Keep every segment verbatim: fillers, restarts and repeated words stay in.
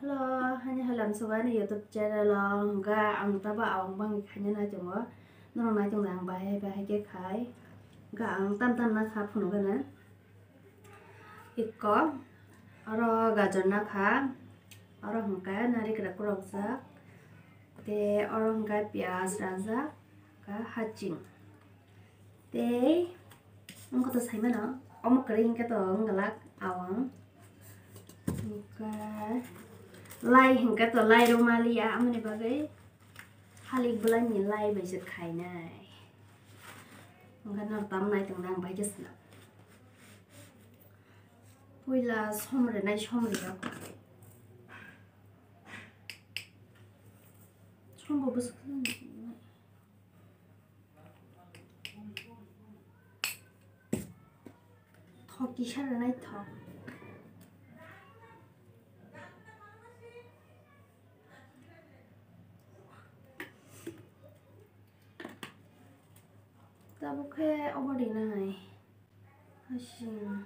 Hello, hani halam suga ni YouTube channel o, hwnkha ang tabo awang bangwi khaina naitongo, norok naitongnai ang bahai bahai khe khai, hwnkha ang tam tam na kha phunukgana. Ikko, oro gajar nakha, oro hwnkhe narikra kwrokjak, tei oro hwnkhe piyaj rajak, hwnkhe haching. Tei wngkha to saimano, omo kwrwi hwnkhe to wngwlak awang. Hwnkhe lai hwnkhe to lai rw maliya, amoni bagwi halik bwlaini lai bai se khainai. Hwnkhe norok tamo naitongnai ang bai khe swnam. Puila som rwnai, som rwya. Som bo bwswk. Thok kisa rwnai thok. Tabuk khe obo rinai. Hasing.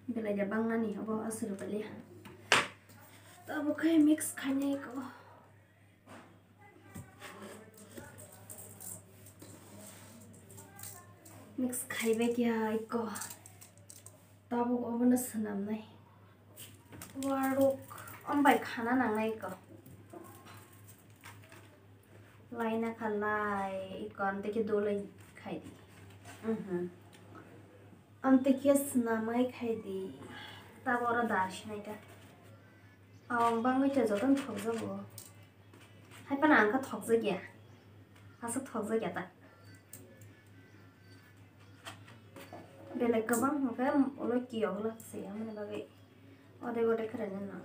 Belai da bangnani obo aswk rwbailiya. Tabuk khe mix khainai kho. Mix khaibai khe hai kho. Tabuk obono swnamnai. Waruk ombai khana nangnai kho. Laina kha lai, ikon tei khe dolai khai di. Mhm. Amtwi khe swnamwi khai di. Tabuk oro da sinai ta. Awang bangwi ta jotono thokjago. Hai phano ang khe thokjakya. Aswk thokjakya ta. Belai kwbang hwnkhe ulo kiyok lak se, amoni bagwi odek odek khe rwnai no.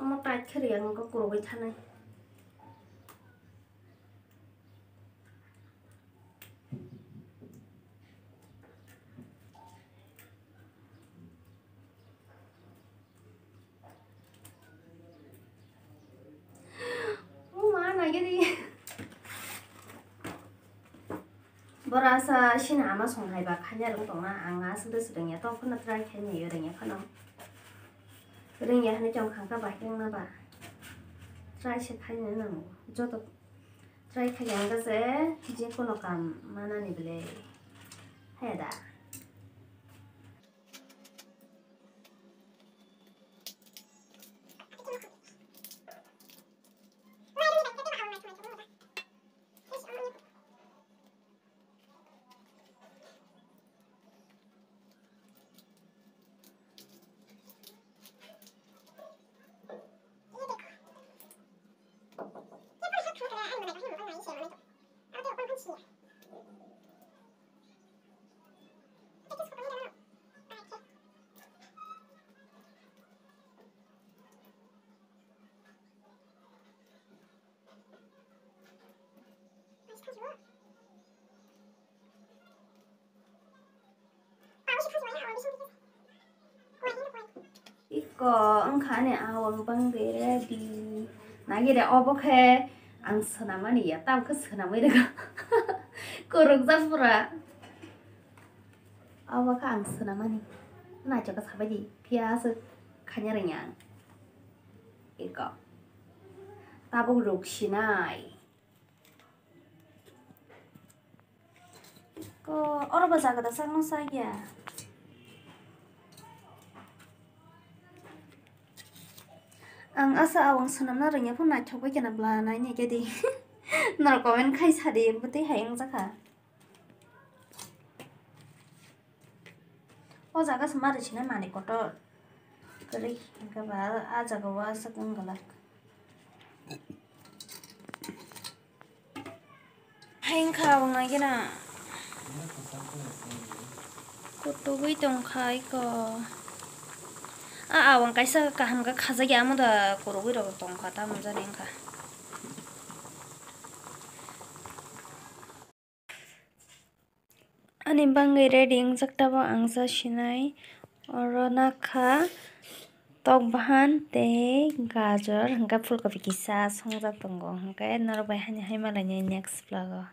Omo tight khe rwya, wngkha kwrwgwi thanai. O ma, naigadi. Bora sa sini ama song hai ba khanya rwng tongna, ang aswk de swrwngya, tong phano try khainai rwngya phano. Rwngya hwnwi tong khangkha ba, hwnna ba. Try se khaina nango. Joto try khaikha hwnkhe se, je kono kam manani bwle. Haya da. Iko wngkha ani awang bangde ready. Nagire obo khe ang swnamani ya, tamo khe swnamwi rwkha. Kwrwkjak pura. Obo khe ang swnamani. Naithok khe sabaidi, phiya aswk khaina rwngya ang. Iko. Tabuk rwksinai. Ko, oro bo jaga da sakno sakya. Ang asa awang swnamna rwngya phano naithok bai kheno bwla naini khe di. Norok comment khai sadi, bwtwi hai wngjakha. O jaga se mari sinai manwi kotor. Kwrwi hwnkhe ba a jaga o aswk wng glak. Hai wngkha bo nai gena. Kutugwi tongkha iko. A awang kaisa kaham khe khajak ya, amo da kurugwi rok tongkha, tamo jani wngkha. Ani bangwi ready wngjak tabok ang ja sinai. Oro nakha tok bahan tei gajor, hwnkhe phulkopi kisa songjak tongo, hwnkhe norok bai hani hai malainai next vlog o.